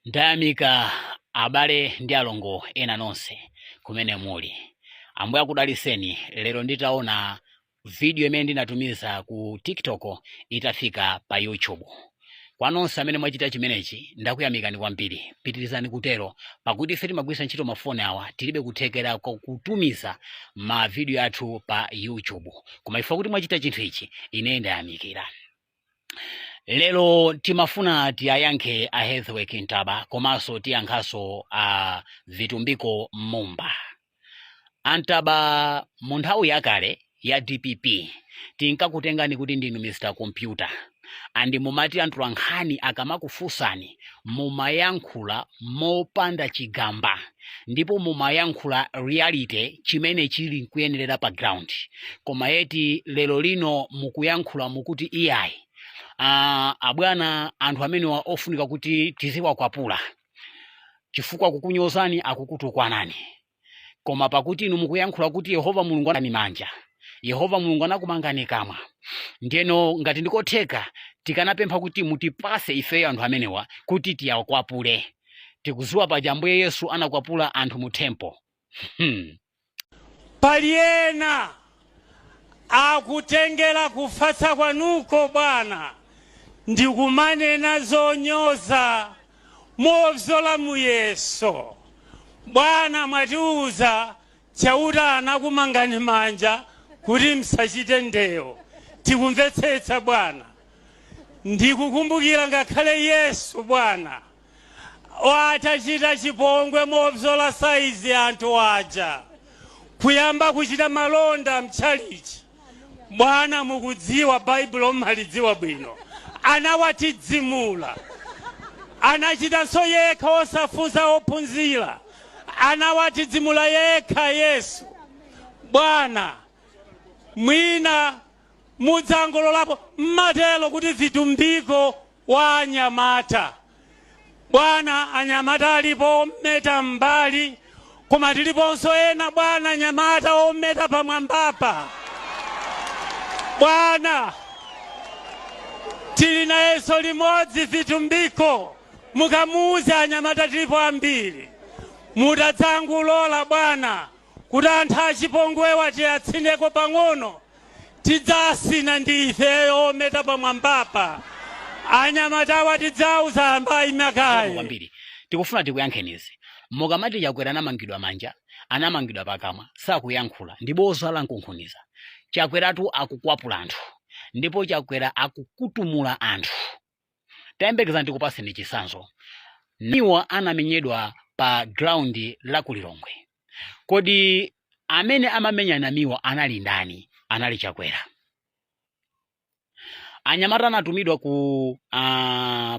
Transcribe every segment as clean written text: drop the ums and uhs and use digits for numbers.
Ndayamika abale ndi alongo ena nonse kumene muli. Ambuye akudaliseni. Lero nditaona video imene ndinatumiza ku TikTok itafika pa YouTube. Kwa nonse amene mwachita chimenechi ndakuyamikani kwambiri. Pitirizani kutero pakuti ife timagwiritsa ntchito mafoni awa tilibe kuthekera kutumiza ma video athu pa YouTube. Koma ife kuti mwachita chinthu ichi ine ndayamikira. Lero timafuna tiyayankhe a Healthwork Ntaba komanso tiyankhanso a Vitumbiko Mumba. Antaba, mu nthawi yakale ya DPP tinkakutengani kuti ndinu Mr Computer and mumati atolankhani akamakufunsani mumayankhula mopanda chigamba ndipo mumayankhula reality chimene chili nkuyenerera pa ground. Koma yeti lero lino mukuyankhula mukuti iyayi, abwana, anthu amenewa ofunika kuti tiziwakwapula chifukwa kukunyozani, akukutukwanani. Koma pakuti inu mukuyankhula kuti Yehova Mulungu anani manja, Yehova Mulungu anakumangani kamwa, ndiyeno ngati ndikotheka tikanapempha kuti mutipase ifeyo anthu amenewa kuti tiyakwapule. Tikuziwa paja Ambuye Yesu anakwapula anthu mu temple. Pali ena akutengera kufatsa kwanuko bwana ndikumanena zonyoza mobzola muyeso. Bwana, mwatiuza Chauta anakumangani manja kuti msachite ndewo. Tikumvetsetsa bwana. Ndikukumbukira ngakhale Yesu bwana atachita chipongwe mobzola saizi anthu aja kuyamba kuchita malonda mtchalichi. Bwana, mukudziwa Baibulo, mmalidziwa bwino. Anawatidzimula, anachitanso yekha osafunsa ophunzira, anawatidzimula yekha Yesu. Bwana, mwina mudzangololapo mmatelo kuti Vitumbiko wa anyamata. Bwana, anyamata alipo ometa mbali, koma tiliponso ena bwana, anyamata ometa pamwambapa. Bwana, tili nayenso limodzi Vitumbiko, mukamuuze anyamata tilipo ambiri. Mutadzangulola bwana kuti anthu achipongwewa tiyatsineko pang'ono, tidzasina ndi ifeyo ometa pamwambapa. Anyamatawa tidzauza ambayi makayi kwambiri. Tikufuna tikuyankheni izi. Mukamati Chakwera anamangidwa manja, anamangidwa pakamwa, sakuyankhula, ndi boza la mkunkhuniza. Chakweratu akukwapula anthu ndipo Chakwera akukutumula anthu. Tayembekezani tikupaseni chitsanzo. Namiwa anamenyedwa pa ground la ku Lilongwe. Kodi amene amamenya Namiwa anali ndani? Anali Chakwera. Anyamata anatumidwa ku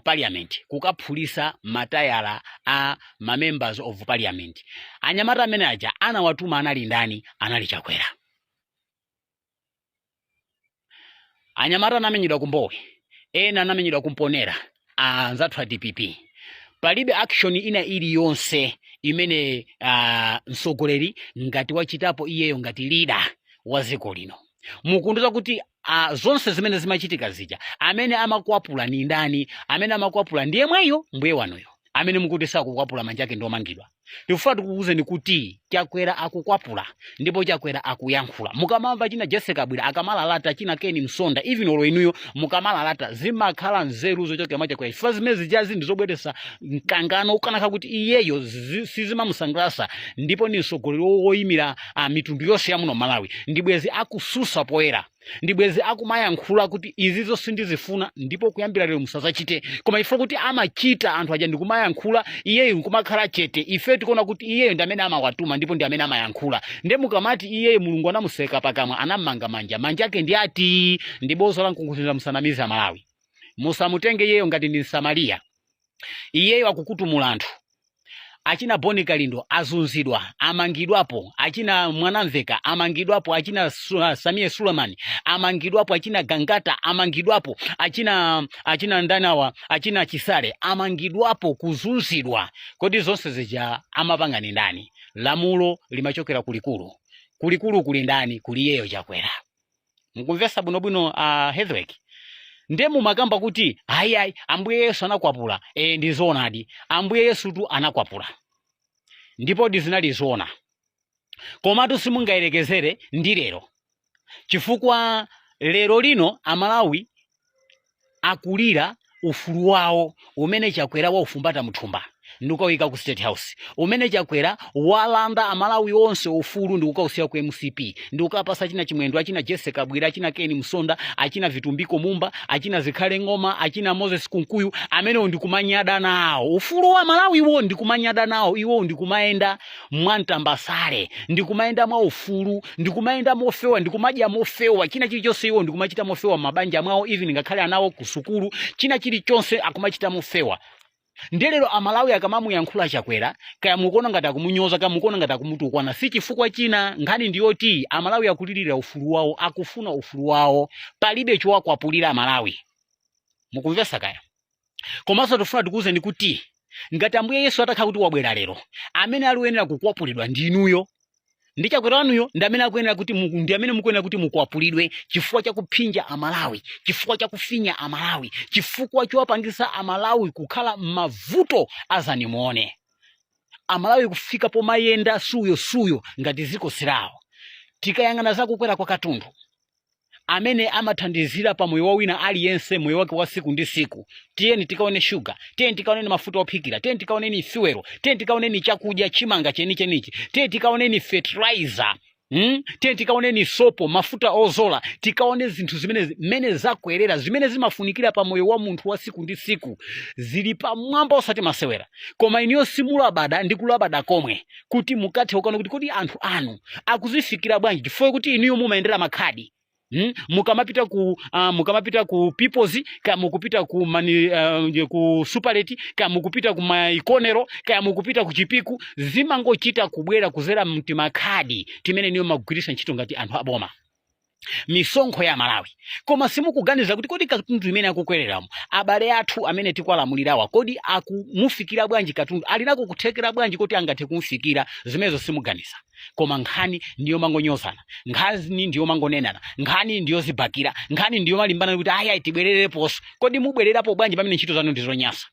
parliament kukaphulisa matayala a ma members of parliament. Anyamata amene aja anawatuma anali ndani? Anali Chakwera. Anyamata anamenyedwa ku Mbowe, ena anamenyedwa ku Mponera, anzathu a DPP. Palibe action ina iliyonse imene mtsogoleri ngati wachitapo iyeyo ngati leader wa dziko lino. Mukundiuza kuti zonse zimene zimachitika zija amene amakwapula ni ndani? Amene amakwapula ndi yemweyo mbuye wanuyo amene mukuti sakukwapula, manja ake ndiomangidwa. Tikufuna tikuwuzeni kuti Chakwera akukwapula ndipo Chakwera akuyankhula. Mukamamva china Jessica Kabwila akamalalata, china Ken Msonda, even olo inuyo mukamalalata, zimakhala nzeru zochokera mwa Chakwera, chifukwa zimene zijazi ndi zobweretsa mkangano ukanakhala kuti iyeyo sizimamusangalatsa ndipo ni mtsogoleri woyimira mitundu yonse ya muno Malawi, ndi bwezi akususa poyera, ndi bwezi akumayankhula kuti izizo sindizifuna ndipo kuyambira lero musazachite. Koma ife kuti amachita anthu aja ndikumayankhula, iyeyo nkumakhala chete, ife tikuona kuti iyeyo ndi amene amawatuma ndipo ndi amene amayankhula. Nde mukamati iyeyo Mulungu anamuseka pakamwa, anammanga manja, manja ake ndi ati? Ndi boza la mkunkhuniza. Musanamize Amalawi, musamutenge iyeyo ngati ndi Msamariya. Iyeyo akukutumula anthu. Achina Boni Kalindo azunzidwa, amangidwapo. Achina Mwanamveka amangidwapo. Achina Samie Suleiman amangidwapo. Achina Gangata amangidwapo. Achina ndanawa, achina Chisale amangidwapo, kuzunzidwa. Kodi zonse zija amapanga ni ndani? Lamulo limachokera kulikulu. Kulikulu kuli ndani? Kuli iyeyo Chakwera. Mukumvesa bwinobwino, Headwork? Ndiye mumakamba kuti ayi ayi, Ambuye Yesu anakwapula. E, ndi zoonadi, Ambuye Yesutu anakwapula, ndipo zinali zoona, komatu simungayerekezere ndi lero, chifukwa lero lino Amalawi akulira ufulu wawo umene Chakwera waufumbata mthumba ndikukawika ku State House, umene Chakwera walanda Amalawi onse ufulu ndikukausiya ku MCP, ndikukapasa achina Chimwendo, achina Jesse Kabwira, achina Ken Msonda, achina Vitumbiko Mumba, achina Zikhale Ng'oma, achina Moses Kunkuyu. Amenewo ndikumanyada nawo ufulu wa Malawiwo, ndikumanyada nawo iwo, ndikumayenda mwamtambasale, ndikumayenda mwa ufulu, ndikumayenda mofewa, ndikumadya mofewa, china chilichonse iwo ndikumachita mofewa mabanja mwawo, even ngakhale anawo ku sukulu, china chilichonse akumachita mofewa. Ndiye lero Amalawi akamamuyankhula Chakwera, kaya mukuona ngati akumunyoza, kaya mukuona ngati akumutukwana, si chifukwa china. Nkhani ndiyoti Amalawi akulirira ufulu wawo, akufuna ufulu wawo. Palibe chowakwapulira Amalawi, mukumvesa kaya? Komanso tifuna tikuwuzeni kuti ngati Ambuye Yesu atakhala kuti wabwera lero, amene ali woyenera kukwapulidwa ndi inuyo ndi Chakwera wanuyo. Ndi amene akuyenera kuti ndi amene mukuyenera kuti mukwapulidwe chifukwa chakuphinja Amalawi, chifukwa chakufinya Amalawi, chifukwa chowapangisa Amalawi kukhala m'mavuto azanimuone. Amalawi kufika pomayenda suyo suyo ngati ziko silawo. Tikayang'ana zakukwera kwa katundu amene amathandizira pa moyo wa wina aliyense, moyo wake wa siku ndi siku, tiyeni tikaone shuga, tiyeni tikaoneni mafuta ophikira, tiyeni tikaoneni fuel, tiyeni tikaoneni chakudya, chimanga chenichenichi, tiyeni tikaoneni fertilizer, Tiyeni tikaoneni sopo, mafuta ozola, tikaone zinthu zimene mmene zakwerera, zimene zimafunikira pa moyo wa munthu wa siku ndi siku, zili pamwamba osati masewera. Koma inuyo simulabada ndi kulabada komwe kuti mukathe kukaona kuti kodi anthu anu akuzifikira bwanji, chifukwa kuti inuyo mumayendera makhadi. Mukamapita ku Peoples, kaya mukupita ku mani, ku Superlet, kaya mukupita ku Maikonero, kaya mukupita ku Chipiku, zimangochita kubwera kuzera mtimakhadi timene niyo magwiritsa ntchito ngati anthu aboma, misonkho ya Malawi. Koma simukuganiza kuti kodi katundu imene akukwereramo, abale athu amene tikwalamulirawa, kodi akumufikira bwanji katundu? Ali nako kuthekera bwanji kuti angathe kumfikira? Zimenezo simuganiza, koma nkhani ndiyo mangonyozana, nkhani ndiyo mangonenana, nkhani ndiyo zibakira, nkhani ndiyo malimbana kuti ayi ayi, tibwerereponso. Kodi mubwererapo bwanji pamene ntchito zanu ndizonyasa?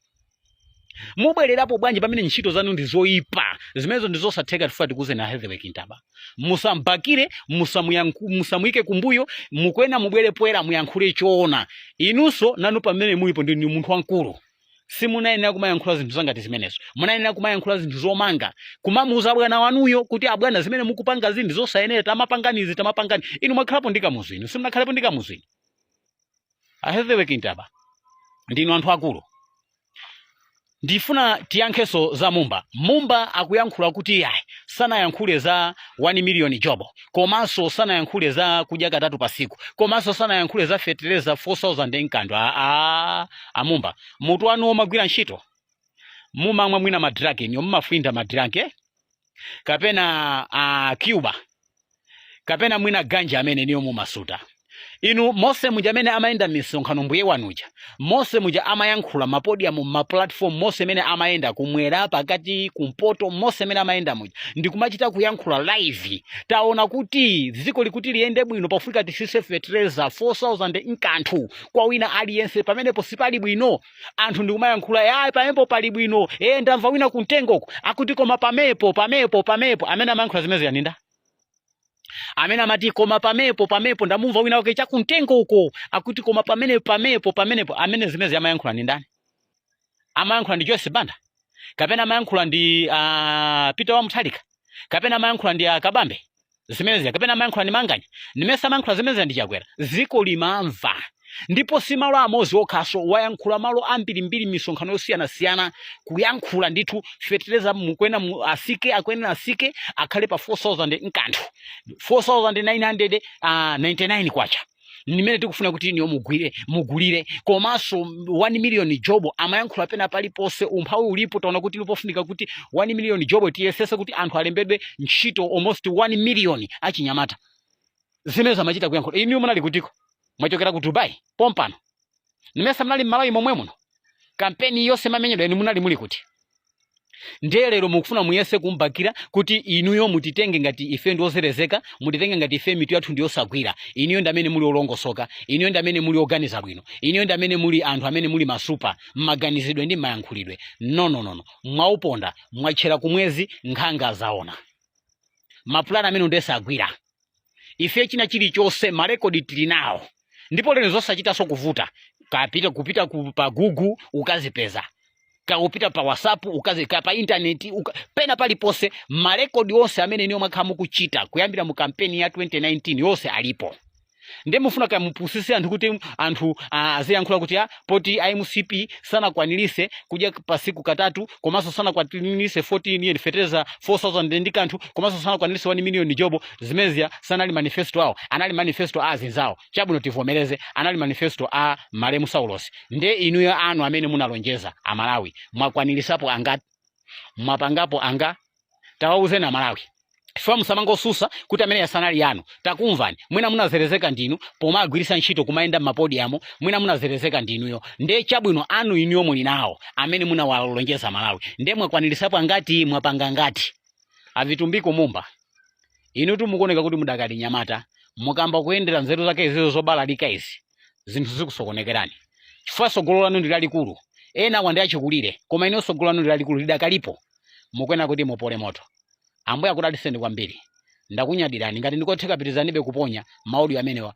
Mubwererapo bwanji pamene ntchito zanu ndi zoyipa? Zimenezo ndi zosatheka. Tifuna tikuuzeni a Heavyweight Ntaba, musambakire, musamuyike kumbuyo. Mukwena mubwere poyera, muyankhule choona. Inunso nanu pamene mulipo ndi munthu wamkulu, simunayenera kumayankhula zinthu zangati zimenezo. Munayenera kumayankhula zinthu zomanga, kumamuuza bwana wanuyo kuti abwana, zimene mukupanga zinthu zosayenera, tamapangani izi, tamapangani. Inu mwakhalapo ndi Kamuzu, inu simunakhalepo ndi Kamuzu. Inu a Heavyweight Ntaba ndinu anthu akulu. Ndifuna tiyankhenso za Mumba. Mumba akuyankhula kuti ayi, sanayankhule za 1 million job, komanso sanayankhule za kudya katatu pasiku, komanso sanayankhule za fertilizer 4000 nkanthu. A Amumba, mutu wanu womagwira ntchito? Mumamwa mwina ma drug, inu mumafwinda ma drug, eh? Kapena Cuba, kapena mwina ganja amene niyo mumasuta inu. Mose muja amene amayenda misonkhano, mbuye wanuja Mose muja amayankhula ma podium, ma platform, mose amene amayenda kumwera, pakati, kumpoto, mose amene amayenda muja ndikumachita kuyankhula live, taona kuti dziko likuti liyende bwino pofika tisise fertilizer 4000 nkanthu kwa wina aliyense, pamenepo sipali bwino. Anthu ndikumayankhula, ya pamenepo pali bwino. E, ndamva wina kumtengoko akuti koma pamepo pamepo pamepo. Amene amayankhula zimene ziyaninda, amene amati koma pamepo pamepo, ndamumva wina wake chakumtengo uko akuti koma pamene pamepo pamenepo. Amene zimene amayankhula ndi ndani? Amayankhula ndi Joyce Banda, kapena amayankhula ndi Peter wa Mutharika, kapena amayankhula ndi Kabambe zimenezi, kapena amayankhula ndi Manganya? Nimese amayankhula zimenezi ndi Chakwera. Dziko limamva, ndipo si malo amodzi okhaso, wayankhula malo ambirimbiri, misonkhano yosiyanasiyana, kuyankhula ndithu fetereza mukwena asike, akuyenera asike akhale pa 4000 nkanthu, 4999 kwacha nimene tikufuna kuti niyo mugwire mugulire. Komanso 1 million job amayankhula pena paliponse. Umphawi ulipo, taona kuti lipofunika kuti 1 million job tiyesese kuti anthu alembedwe ntchito almost 1 million achinyamata. Zimene amachita kuyankhula, inu munali kutiko? Mwachokera ku Dubai pompano? Nimesa munali m'Malawi momwe muno? Kampeni yonse mamenyedwa, inu munali muli kuti? Ndiye lero mukufuna muyese kumbakira kuti inuyo mutitenge ngati ife ndi ozerezeka, mutitenge ngati ife mitu yathu ndi yosagwira. Inuyo ndi amene muli olongosoka, inuyo ndi amene muli oganiza bwino, inuyo ndi amene muli anthu amene muli masupa mmaganizidwe ndi mmayankhulidwe. No, no, no, no. Mwauponda, mwatchera kumwezi, nkhanga zaona. Mapulani amene ndiye sagwira. Ife china chilichonse marekodi tili nawo, ndipo lero zosachitanso kuvuta. Kapita kupita pa Google ukazipeza, kaupita pa WhatsApp ukazi, ka pa intaneti pena paliponse marekodi onse amene inuyo mwakhala mukuchita kuyambira mu kampeni ya 2019 yonse alipo. Ndiye mufuna kamupusise anthu kuti anthu aziyankhula kuti poti a MCP sanakwanirise kudya pasiku katatu, komanso sanakwanirise 14 year fetereza 4000 ndi kanthu, komanso sanakwanirise 1 million job, zimenezia sanali manifesto awo, anali manifesto a azinzawo. Chabwino, tivomereze anali manifesto a malemu Saulos. Ndiye inuyo anu amene munalonjeza Amalawi mwakwanirisapo angati? Mwapangapo anga? Tawauzeni Amalawi, chifukwa musamangosusa kuti amene yasanali yanu. Takumvani, mwina munazerezeka ndinu pomagwiritsa ntchito kumayenda m'mapodiyamu, mwina munazerezeka ndinuyo. Ndiye chabwino, anu inuyo muli nawo amene munawalonjeza Malawi, ndiye mwakwanirisapo angati? Mwapanga ngati? Avitumbiko Mumba, inutu mukuoneka kuti mudakali nyamata. Mukamba kuyendera nzeru zake izizo zobalalika izi, zinthu zikusokonekerani, chifukwa tsogolo lanu ndi lalikulu. Ena awa ndi achikulire, koma inu tsogolo lanu ndi lalikulu, lidakalipo. Mukuyenera kuti mupole moto. Ambuye akudalitseni kwambiri, ndakunyadirani. Ngati ndikotheka, pitirizanibe kuponya maaudio amenewa.